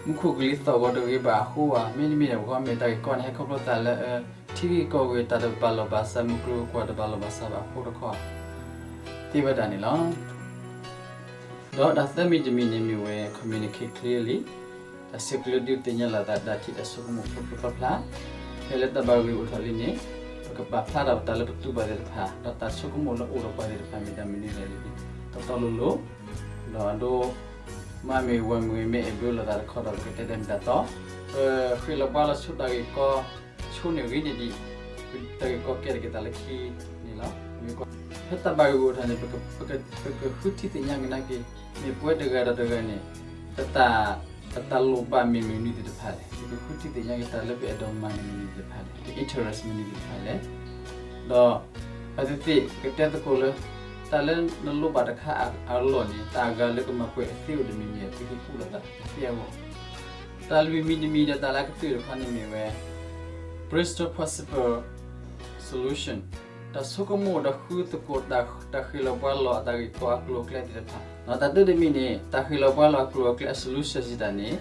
မူခိၣ်ကလံၤသီၣ်ဂီၤတဂ့ၤဘၣ်အဃိဧါ, မ့တမ့ၢ်တခီ မ့ၢ်တၢ်ဂ့ၢ်ကီန့ၣ် ဟဲခီဖျိသးလၢ ထံဂ့ၢ်ကီၢ်ဂ့ၢ်တၢ်တဘၣ်လိာ်ဘၣ်စး မုၢ်ကျိၤဝဲၤကွာ်တဘၣ်လိာ်ဘၣ်စးဘၣ်အဃိတခီ သ့ဝဲဒၣ်န့ၣ်လီၤ. ဒီးတၢ်သၢမံၤတမံၤန့ၣ်မ့ၢ်ဝဲ communicate clearly, တၢ်ဆဲးကျိးဒုးသ့ၣ်ညါလိာ်သး ဒၣ်ထံၣ်တၢ်ဆိကမိၣ်ဖျိဖျိဖျါဖျါ, ဖဲလၢတၢ်ဘၣ်ဂ့ၢ်အိၣ်ထီၣ်လံန့ၣ် ပကပာ်ဖျါထီၣ်ပတၢ်လၢပတူၢ်ဘၣ်သ့ၣ်တဖၣ်, ဒီးတၢ်ဆိကမိၣ်လၢအိၣ်ဒီးပှၤသ့ၣ်တဖၣ်မ့ၢ်တၢ်မနုၤလဲၣ် တီတီလိၤလိၤ, ဒီးအဒိ မ့မ့ၢ်ဝၤမ့ၢ်ဂ့ၤ မ့ၢ်အဲၣ်ဘၢလိာ်သးတခီဒီး ပကတဲတၢ်မ့ၢ်တၢ်တီ, ပဃ့ၢ်လီၤပှၤလီၤဆိတၢ်ဂ့ၢ်ကီ ဆိန့ၣ်ဂ့ၤန့ၢ်ဒံး တၢ်ဂ့ၢ်ကီကဲထီၣ်က့ၤသးလၢခံန့ၣ်လီၤ. ဖဲတၢ်ဘၣ်ဂ့ၢ်အိၣ်ထီၣ်န့ၣ် ပကဃုထံၣ်သ့ၣ်ညါကဒါက့ၤ မ့ၢ်ပှၤတဂၤဒီးတဂၤန့ၣ် ပတၢ်လိၣ်ဘၣ်မ့ၢ်မနုၤသ့ၣ်တဖၣ်လဲၣ်, ပကဃုထံၣ်သ့ၣ်ညါက့ၤတၢ်လၢပအဲၣ်ဒိးမၤန့ၣ်မနုၤသ့ၣ်တဖၣ်လဲၣ်, ပ interest မနုၤသ့ၣ်တဖၣ်လဲၣ်, ဒီး ဘၣ်သ့ၣ်သ့ၣ် ပကတဲသကိးလၢ တၢ်လၢနလိၣ်ဘၣ်တခါအလီၢ်န့ၣ် တၢ်အဂၤလၢကမၤပှဲၤအသ့အိၣ်တမံၤမံၤ သုဟ့ၣ်ကူၣ်လိာ်သးအသ့အဂီၢ်, တၢ်လွံၢ်မံၤတမံၤဒီးတၢ်လၢကတၢၢ်တခီန့ၣ်မ့ၢ်ဝဲ Bristol Possible Solution, တၢ်ဆိကမိၣ်ဒီးဃုသကိးတၢ်ဃ့ၢ်လီၤပှၤလီၤအတၢ်ဂ့ၢ်ကီအကျိၤအကျဲသ့ၣ်တဖၣ်, တၢ်တၢတမံၤန့ၣ် တၢ်ဃ့ၢ်လီၤပှၤလီၤအကျိၤအကျဲအ solution စံးတၢ်န့ၣ်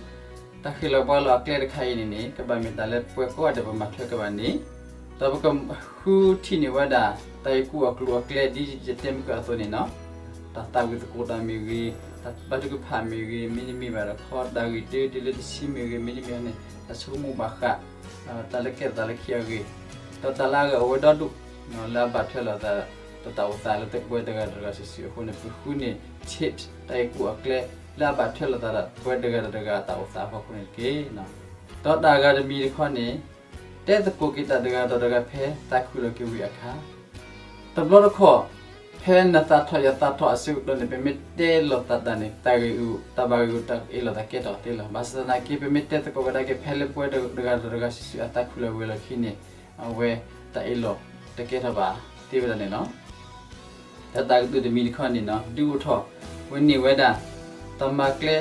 တၢ်ဃ့ၢ်လီၤပှၤလီၤအကျဲတခါအံၤန့ၣ်န့ၣ် ကဘၣ်မ့ၢ်တၢ်လၢပှၤကိးဂၤဒဲးပမၤထွဲကဘၣ်န့ၣ်, ဒီးပကဃုထံၣ်န့ၢ်ဝဲဒၣ် တၢ်ဂ့ၢ်ကူၣ်အကျိၤအကျဲဒ်ယတဲမုၢ်ကၢအသိးန့ၣ်နီၤ, တၢ်သးဝံၣ်သကိးတၢ်မ့ၢ်ဂ့ၤ, တၢ်ဘါထုကဖၣ်မ့ၢ်ဂ့ၤ, မ့တမ့ၢ်ဘၣ်ဒီးခီ တၢ်ဂ့ၢ်တ့တ့လၢတဆံမ့ၢ်ဂ့ၤ, မ့တမ့ၢ်န့ၣ် တၢ်ဆိကမိၣ်ဘၣ်ဃး တၢ်လၢကဲထီၣ်သးလၢခံအဂ့ၢ်, ဒီးတၢ်လၢအဂၤအိၣ်ဝဲဒီဒူၣ် လၢအဘၣ်ထွဲလိာ်သး ဒီးတၢ်အိၣ်သးလၢပှၤတဂၤဒီးတဂၤစုာ်စုာ်အဃိန့ၣ် ပဃုန့ၢ် tips တၢ်ဂ့ၢ်ကူၣ်အကျဲ လၢအဘၣ်ထွဲလိာ်သးဒီးပှၤတဂၤဒီးတဂၤအတၢ်အိၣ်သးအဖီခိၣ်န့ၣ်တက့ၢ်. ဒီးတၢ်အဂၤတမံၤတခီန့ၣ် တဲသကိးက့ၤတၢ်တဂၤဒီးတဂၤဖဲသးခုလီၤက့ၤဝံၤအခါ, တဘျီတခီၣ် ဖဲနသးထီၣ်ယသးထီၣ်အဆၢကတီၢ်န့ၣ် ပမ့ၢ်တဲလိာ်သးတၢ်န့ၣ် တၢ်ဂ့ၢ်အုၣ် တၢ်ဘၣ်ဂ့ၢ်အုၣ် တၢ်အ့ၣ်လိာ်သးကဲထီၣ်သ့လီၤ. ဘၣ်ဆၣ်သနာ်က့ ပမ့ၢ်တဲသကိးကဒါက့ၤဖဲလၢပှၤတဂၤဒီးတဂၤစုာ်စုာ်အသးခုလီၤဝံၤလီၢ်ခံန့ၣ် အဝဲတၢ်အ့ၣ်လိာ်တကဲထီၣ်ဘၣ်သ့ဝဲဒၣ်န့ၣ်လီၤ. တၢ်သးကတုၢ်တမံၤတခီန့ၣ်နီၤ ဒုးအိၣ်ထီၣ်ဝဲန့ၢ်ဝဲဒၣ် တၢ်မၤကျဲ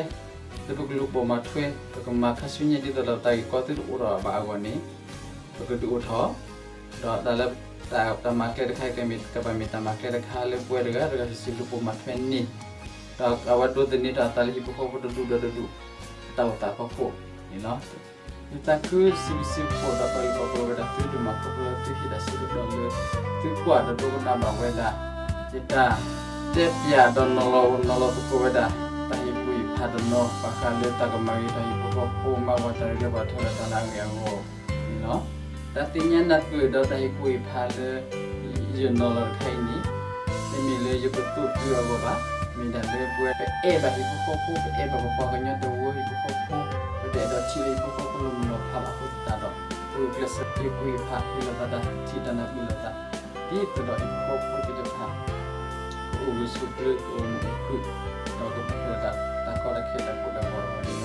လၢပကလူၤပိာ်မၤထွဲ ပကမၤခါဆူညါဒ်သိးဒီးတၢ်ဂ့ၢ်ကီသုတအိၣ်ထီၣ်ဘၣ်အဂီၢ်န့ၣ် ပကဒုးအိၣ်ထီၣ် ဒီးတၢ်လၢ တၢ်မၤကျဲတခါအံၤ ကမ့ၢ် ကဘၣ်မ့ၢ်တၢ်မၤကျဲတခါလၢပှၤတဂၤတဂၤစုာ်စုာ်လူၤပိာ်မၤထွဲန့ၢ် ဒီးအဝဲဒိးသန့ၤထီၣ်အသးလၢဟံၣ်ဖိဃီဖိတဒူၣ်ဒီးတဒူၣ် တၢ်အိၣ်သးဖီခိၣ်န့ၣ်လီၤ. ယသးခုစံးဘျုးစံးဖှိၣ်ဒီးပာ်လုၢ်ပာ်ပှ့ၤဝဲဒၣ်သုဒိၣ်မးခီဖျိလၢသုဟ့ၣ်တၢ်ဆၢကတီၢ်လၢ သုကွၢ်ဒီးဒိကနၣ်ဘၣ်ဝဲဒၣ် ယတၢ်တဲပၠးဒီးနီၤလီၤနီၤလီၤသကိးဝဲဒၣ် တၢ်ဟ့ၣ်ကူၣ်ဟ့ၣ်ဖးတနီၤ ဘၣ်ဃးလၢတၢ်ကမၤဂ့ၤထီၣ်ဟံၣ်ဖိဃီဖိ မၤဝဲတၢ်ရ့လိာ်ဘၣ်ထွဲဒီးတၢ်လၢအဂ့ၤအဂီၢ်န့ၣ်လီၤ. တၢ်သ့ၣ်ညါနၢ်ပၢၢ်ဒီးတၢ်ဟ့ၣ်ကူၣ်ဟ့ၣ်ဖးလၢ ယနီၤလီၤတခါအံၤန့ၣ် တမ့ၢ်လၢယကသိၣ်တုၤအဂီၢ်ဘၣ်, မ့ၢ်ဒၣ်လၢပဝဲ ပအဲၣ်ဘၣ်ဟံၣ်ဖိဃီဖိ ပအဲၣ်ဘၣ်ပပှၤကညီတဝၢဟံၣ်ဖိဃီဖိ, ပတအဲၣ်ဒိးထံၣ်လၢဟံၣ်ဖိဃီဖိလၢမုၢ်လီၤဖးဘၣ်အဃိသတးဒီး ပဂုာ်ကျဲးစၢးဟ့ၣ်ကူၣ်ဟ့ၣ်ဖး ဟ့ၣ်လီၤသးတၢ်ထံၣ်တၢ်နၢ်ပၢၢ်လိာ်သး ဒ်သိးဒီးဟံၣ်ဖိဃီဖိသ့ၣ်တဖၣ် ကအိၣ်ဂၢၢ်ဆိးကျၢၤ ကအိၣ်မုာ်အိၣ်ခုၣ် ဒီးကပှဲၤဒီးတၢ်ကီတၢ်ခဲတၢ်ကိၢ်တၢ်ဂီၤအဂီၢ်န့ၣ်